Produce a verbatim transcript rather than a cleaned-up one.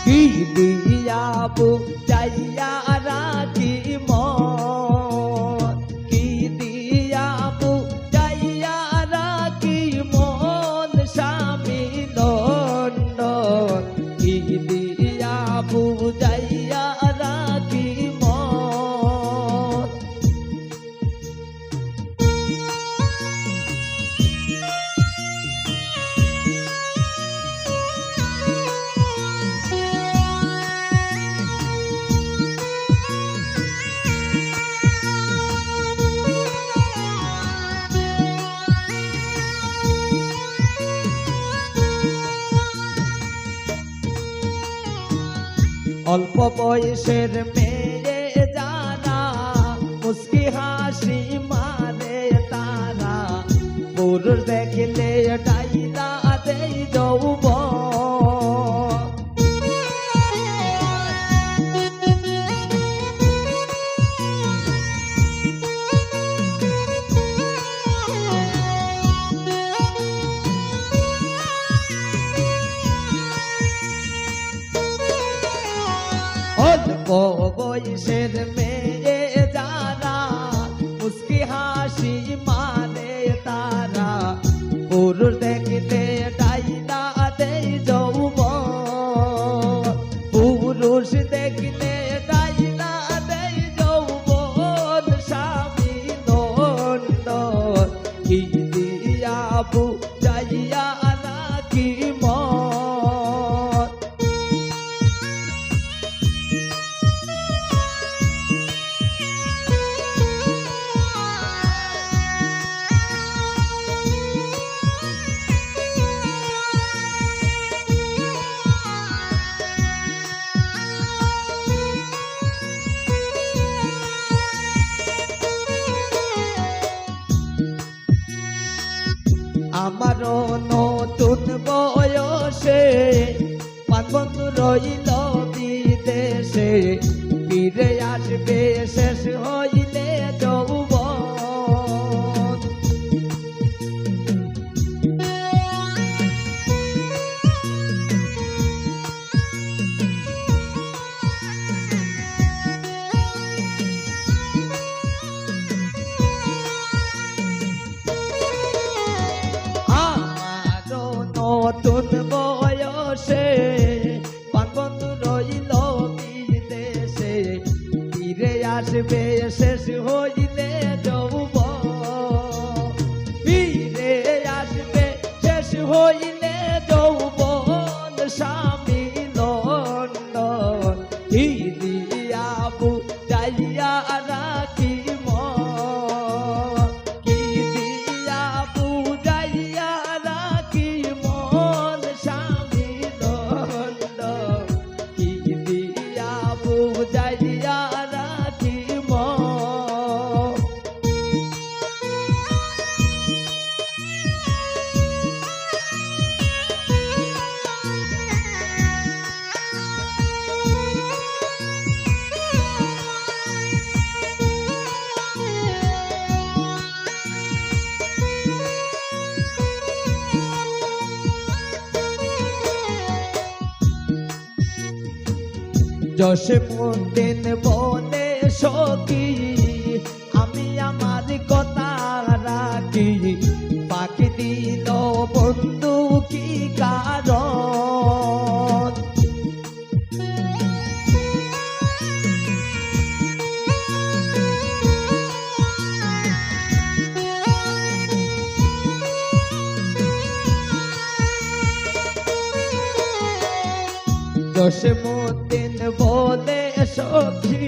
কি দিয়া বুঝাইয়া রাখি মন, কি দিয়া বুঝাইয়া রাখি মন, স্বামী লন্ডন, কি দিয়া বুঝাইয়া রাখি মন। অল্প বয়সের মেয়ে যারা, মুস্কি হাসি মারে তারা, পুরুষ দেখলে ডাইলা দেই যৌবন। অল্প বয়সের মেয়ে যারা, মুস্কি হাসি মারে তারা, পুরুষ দেখলে ডাইলা দেই যৌবন, পুরুষ দেখলে ডাইলা দেই যৌবন, স্বামী লন্ডন, কি দিয়া বুঝাইয়া রাখি মন। আমারও নতুন বয়সে পান বন্ধু রইল বিদেশে, ফিরে আসবে শেষ হইলে যৌবন। আমারও নতুন বয়সে পান বন্ধু রইল বিদেশে, ফিরে আসবে শেষ হইলে যৌবন, ফিরে আসবে শেষ হইলে যৌবন, স্বামী লন্ডন, কি দিয়া বুঝাইয়া রাখি মন, কি দিয়া বুঝাইয়া রাখি মন, স্বামী লন্ডন, কি দিয়া বুঝাইয়া রাখি মন। জসীমউদ্দিন বলে সখী, আমি আমার কথা রাখি, ফাঁকি দিল বন্ধু কি কারণ? জসীমউদ্দিন বলে সখী,